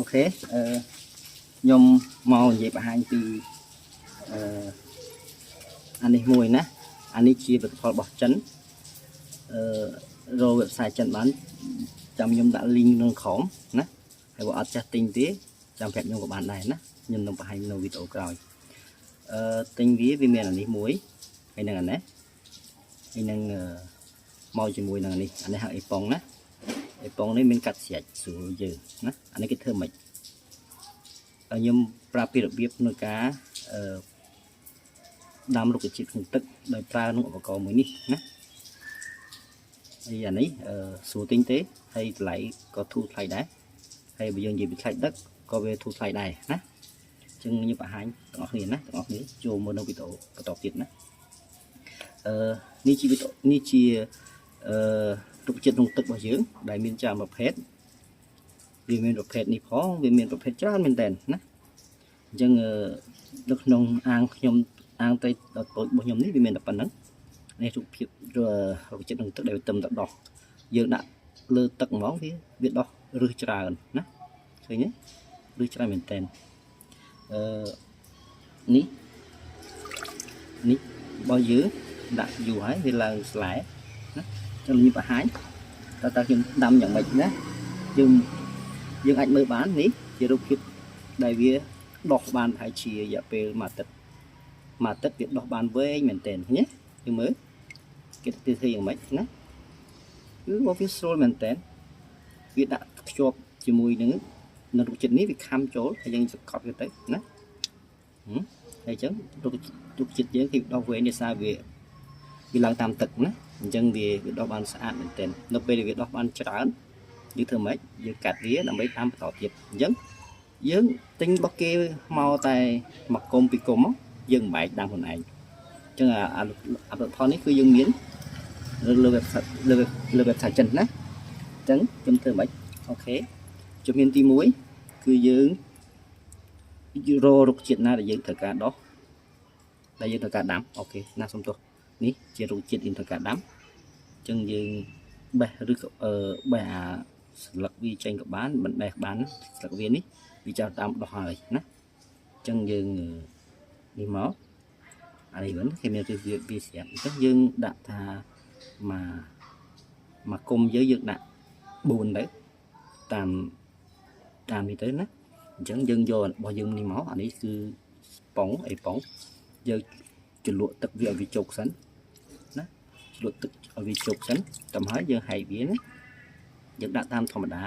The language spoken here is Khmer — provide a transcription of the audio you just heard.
OK ខ្ញុំមកនិយាយបង្ហាញពីអឺអានេះមួយណាអានេះជាផលិតផលរបស់ចិនអឺរក website ចិនបានចាំខ្ញុំដាក់ link នៅក្រោមណាហើយបើអត់ចេះទិញទេចាំប្រាប់ខ្ញុំក៏បានដែរណាខ្ញុំនឹងបង្ហាញនៅវីដេអូក្រោយអឺទិញវាវាមានអានេះមួយហើយនឹងអានេះហើយនឹងអឺមកជាមួយនឹងអានេះអានេះហៅអេប៉ុងណាអេប៉ុងនេះមានកាត់ស្រាច់ស្រួលយើងណាអានេះគេធ្វើម៉េចខ្ញុំប្រាប់ពីរបៀបក្នុងការអឺដាំរុក្ខជាតិក្នុងទឹកដោយប្រើនឹងឧបករណ៍មួយនេះណាហើយអានេះអឺស្រួលទិញទេហើយតម្លៃក៏ធូរថ្លៃដែរហើយបើយើងនិយាយពីថ្លៃដឹកក៏វាធូរថ្លៃដែរណាអញ្ចឹងខ្ញុំបង្ហាញទាំងអស់គ្នាណាទាំងអស់គ្នាចូលមើលនៅវីដេអូបន្តទៀតណាអឺនេះជាវីដេអូនេះជាអឺរុក្ខជាតិក្នុងទឹករបស់យើងដែលមានច្រើនប្រភេទវាមានប្រភេទនេះផងវាមានប្រភេទច្រើនមែនតើណាអញ្ចឹងនៅក្នុងអាងខ្ញុំអាងត្រីដ៏តូចរបស់ខ្ញុំនេះវាមានតែប៉ុណ្្នឹងនេះរូបភាពរុក្ខជាតិក្នុងទឹកដែលវាទឹមតែដោះយើងដាក់លើទឹកហ្មងវាវាដោះរឹសច្រើនណាឃើញទេរឹសច្រើនមែនតើអឺនេះនេះរបស់យើងដាក់យូរហើយវាឡើងស្លែណាចឹងខ្ញុំបង្ហាញតើតើខ្ញុំដាំយ៉ាងម៉េចណាយើងយើងអាចមើលបាននេះជារូបភាពដែលវាដោះបានប្រហែលជារយៈពេលមួយអាទិត្យមួយអាទិត្យវាដោះបានវែងមែនទែនឃើញទេយើងមើលគេទៅធ្វើយ៉ាងម៉េចណាគឺមកវាស្រួលមែនទែនវាដាក់ខ្ជាប់ជាមួយនឹងនៅរុក្ខជាតិនេះវាខំចូលហើយយើងសង្កត់វាទៅណាហើយអញ្ចឹងរុក្ខជាតិយើងគេដោះវែងដោយសារវាវាឡើងតាមទឹកណាអញ្ចឹងវាវាដោះបានស្អាតមែនទែននៅពេលដែលវាដោះបានច្រើនយើងធ្វើម៉េចយើងកាត់វាដើម្បីតាមបន្តទៀតអញ្ចឹងយើងទិញរបស់គេមកតែមួយគុំពីរគុំមកយើងមិនបែកដាំខ្លួនឯងអញ្ចឹងអាអាផលិតផលនេះគឺយើងមានលើ website លើលើ website ចិនណាអញ្ចឹងខ្ញុំធ្វើម៉េច OK ជំហានទី1គឺយើងរករុក្ខជាតិណាដែលយើងត្រូវការដោះដែលយើងត្រូវការដាំ OK ណាសុំទោសនេះជារុក្ខជាតិយើងត្រូវការដាំអញ្ចឹងយើងបេះឬក៏អឺបេះអាស្លឹកវាចេញក៏បានមិនបេះបានស្លឹកវានេះវាចាប់តាមដោះហើយណាអញ្ចឹងយើងនេះមកអានេះវិញគេមានវាវាស្រាប់អញ្ចឹងយើងដាក់ថាមកមកគុំយើងយើងដាក់4ទៅតាមតាមនេះទៅណាអញ្ចឹងយើងយករបស់យើងនេះមកអានេះគឺប៉ុងអីប៉ុងយើងជ្រលក់ទឹកវាឲ្យវាជោគសិនណាជ្រលក់ទឹកឲ្យវាជោគសិនតាមហើយយើងហែកវាណាយើងដាក់តាមធម្មតា